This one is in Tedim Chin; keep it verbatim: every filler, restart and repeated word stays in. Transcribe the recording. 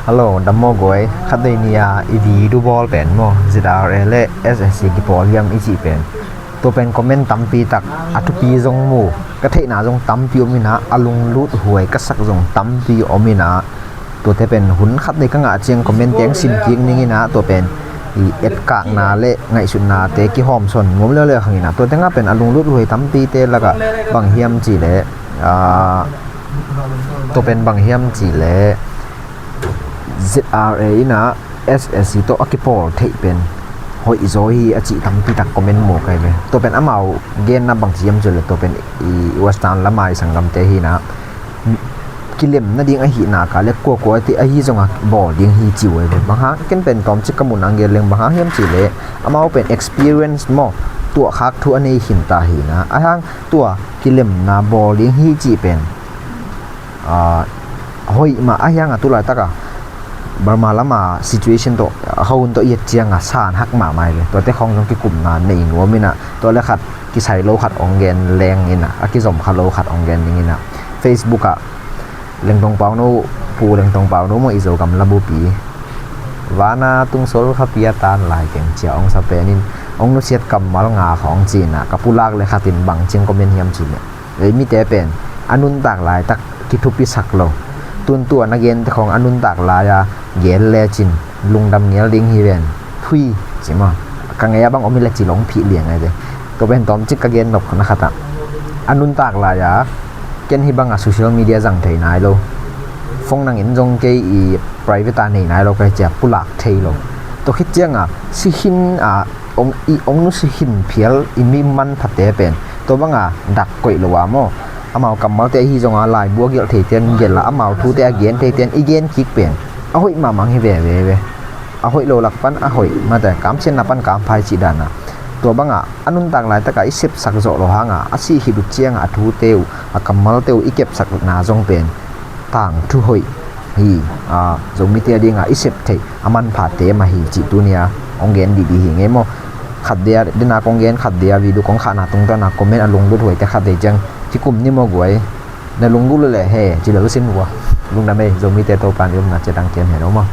Hello, dam maw guai. Khat vei ni-a i video bawl pen maw, Z R A le S S C kipawl hiam i cih pen, tua pen comment tampi tak, a thupi zong mu, ka theihna zong tampi om in ah, a lunglut huai ka sak zong tampi om in ah, tuate pen hun khat vei ka ngah ciang comment teng sim kik ning in ah, tua pen i etkakna le ngaihsutnate kihawmsawn nuam leuleu hang in ah, tuate ngah pen a lunglut huai tampite lakah bang hiam cih leh, ah, tua pen bang hiam cih leh, Z R A in ah S S C tawh a kipawl theih pen hoih zaw hi a cih tampi tak comment mu kai ve. Tua pen amau genna bang ci hiam cih leh, tua pen i Western lam a i sanggamte hi in ah, kilem nading ahih nak leh kuakua te ahi zongah bawl ding hi ci uh ai ve. Bang hang, ken pen tawmcik ka muhna hong gen leng, bang hang hiam cih leh, amau pen experience maw, tuahkhak thu a nei khin ta hi in ah, ahi hang tua kilemna bawl ding hi cih pen, ah, hoih mah. Ahi hang a tu laitak a Burma lam a situation tawh, a hun tawh i et ciang a san hak mahmah hi ve. Tuate khawng zong kikumna nei nuam in ah, tua le khat kisai lo khat hong gen leng in ah, a kizom kha lo khat hong gen ning in ah, Facebook ah Lengtong Pauno, Pu Lengtong Pauno maw, i Zogam labupi, vana tung sol kha pia tan lai keng ci a hong sa pen in, hong nusiat kammal nga khawng ci in ah, ka pulak le khat in bang ci hong comment hiam cih leh, ei mite pen a nuntak laitak kithupisak lo. Tun tua na gente khawng a nuntak lai-a gen lecin lungdam ngel ding hi ven. Thui ci maw, ka ngei a bang om hi le ci lo hong phih liang ai ve. Tua pen tawmcik ka gen nopna khat ah, a nuntak lai-a ken hih bang a social media zang thei nai lo, phone nang in zong kei i private a nei nai lo ka hi ci a, pulak thei lo. Tua khit ciang a si khin a, hong, i hong nusia khin phial i mi manphate pen tua bang a dak koih lo a maw, amau kammalte ahi zong a, laibu a gelh theite in gelh a, amau thute a gen theite in i gen kik pen a hoih mahmah hi veve ve. A hoih lo lak pan a hoih, mate, kamsiatna pan kampha i cih dan a, tua bang a a nuntak laitak a i sepsak zawh loh hang a, a sih khit uh ciang a a thute uh, a kammalte uh i kepsakna zong pen tangthu hoih hi. A, Zomite a ding a i sep theih a manphate mah hi cih tuni-a hong gen didi hi ing ei maw. Khat vei a dena kong gen, khat vei a video kong khahna tungtawn a comment a lunglut huaite khat vei ciang kikum ni maw guai. Na lunglut leh he ci lel sin uh a, lungdam ei. Zomite, Topa'n i upna ciat hong kem hen aw maw.